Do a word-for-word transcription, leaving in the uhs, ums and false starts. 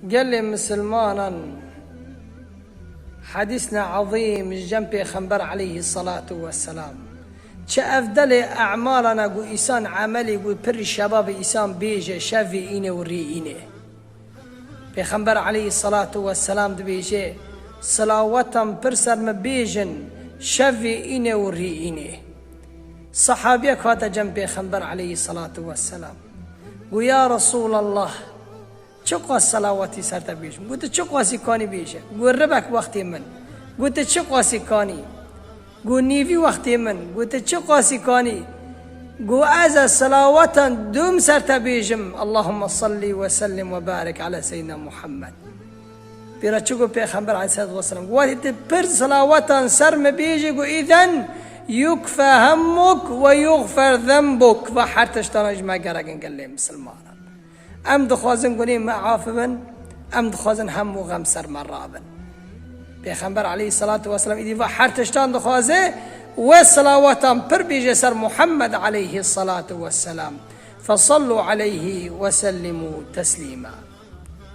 Gelê misilmanan, hedîsne ezîm ji cem Pêxember aleyhisselatu vesselam. Çi efdelê e'malana ku îsan emelî ku pir şebabê îsan bêje şevê înê û rî înê. Pêxember aleyhisselatu vesselam dibêje, silawetan pir ser min bêjin şevê înê û rî înê. Sahabiyek hate cem Pêxember aleyhisselatu vesselam. Gu, ya Resulallah, çiqas selawatî ser te bêjim? Gu, tu çiqasî kanî bêje. Gu, ribek wextê min. Gu, tu çiqasî kanî? Gu, nîvî wextê min. Gu, tu çiqasî kanî? Gu, ez e selawetan dûm ser te bêjim. Allahümme salli ve sellim ve barik ala seyyidina Muhammed. Pêra çi got Pêxember aleyhissalatu vesselam? Gu, wextê tu pir selawetan ser min bêjî, gu, îden yukfe hemmuk ve yuxfer zenbuk. Va her tiştana ji me gerek in gelê misilmanan. Em dixwazin gunê me af bin, em dixwazin hemû xem ser me rabin. Pêxember aleyhissalatu vesselam îdî va her tiştan dixwaze, wê selawatan pir bêje ser Muhammed aleyhissalatu vesselam. Fesallu aleyhi ve sellimu teslîma.